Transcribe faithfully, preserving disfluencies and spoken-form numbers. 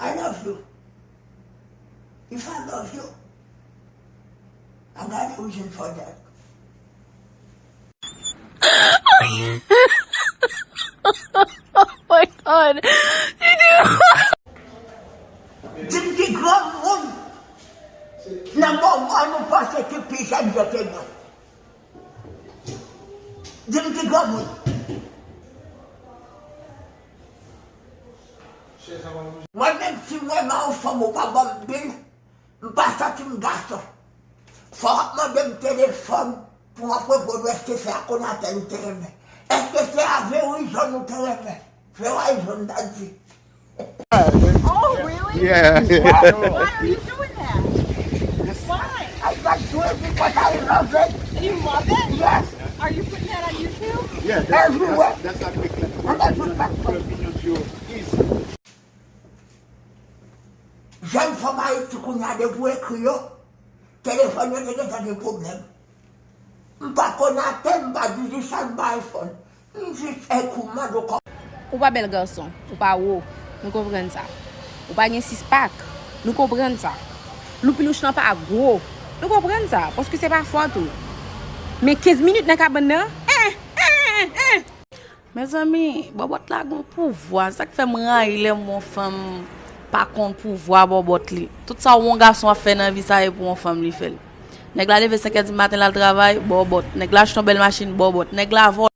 I love you. If I love you, I got a reason for that. Oh my God. Di m ki granmoun nan moman nou panse ki pi jèn yo te mwen. Di m ki granmoun. Mwen menm si m renmen yon fanm ou pa ban m bil, m pa santi m gason. Fò w ap mande m telefòn pou w ap reponn ou èske se a Konatel ou te renmen. Èske se a Verizon ou te renmen. Verizon, daddy. Oh, really? Yeah. Why are you doing that? Why? I just do it because I love it. You love it? Yes. Are you putting that on YouTube? Yeah, that's, Everywhere. that's, that's how quick like And that's what twelve million view is. Jèn fanm Ayiti kounye a depi w ekri yo, telefòn yo te gentan gen pwoblèm. M pa Konatel, m pa Digicel, m pa iPhone. M jis ekri w mande w kòb. Ou pa bèl gason, ou pa wo, nou konprann sa. Ou pa gen sis pak, nou konprann sa. Loupilouch lan pa gwo, nou konprann sa, paske se pa fòt ou. Men kenz minit nan kabann nan, eh, eh, eh, eh. Mezanmi, bòbòt la gon pouvwa. Sa k fè m rayi lè m wè yon fanm pa konn pouvwa bòbòt li. Tout sa yon gason ap fè nan vi sa e pou yon fanm li fè l. Nèg la leve senk è di maten l al travay, bòbòt. Nèg la achte yon bèl machin, bòbòt. Nèg la vòlè.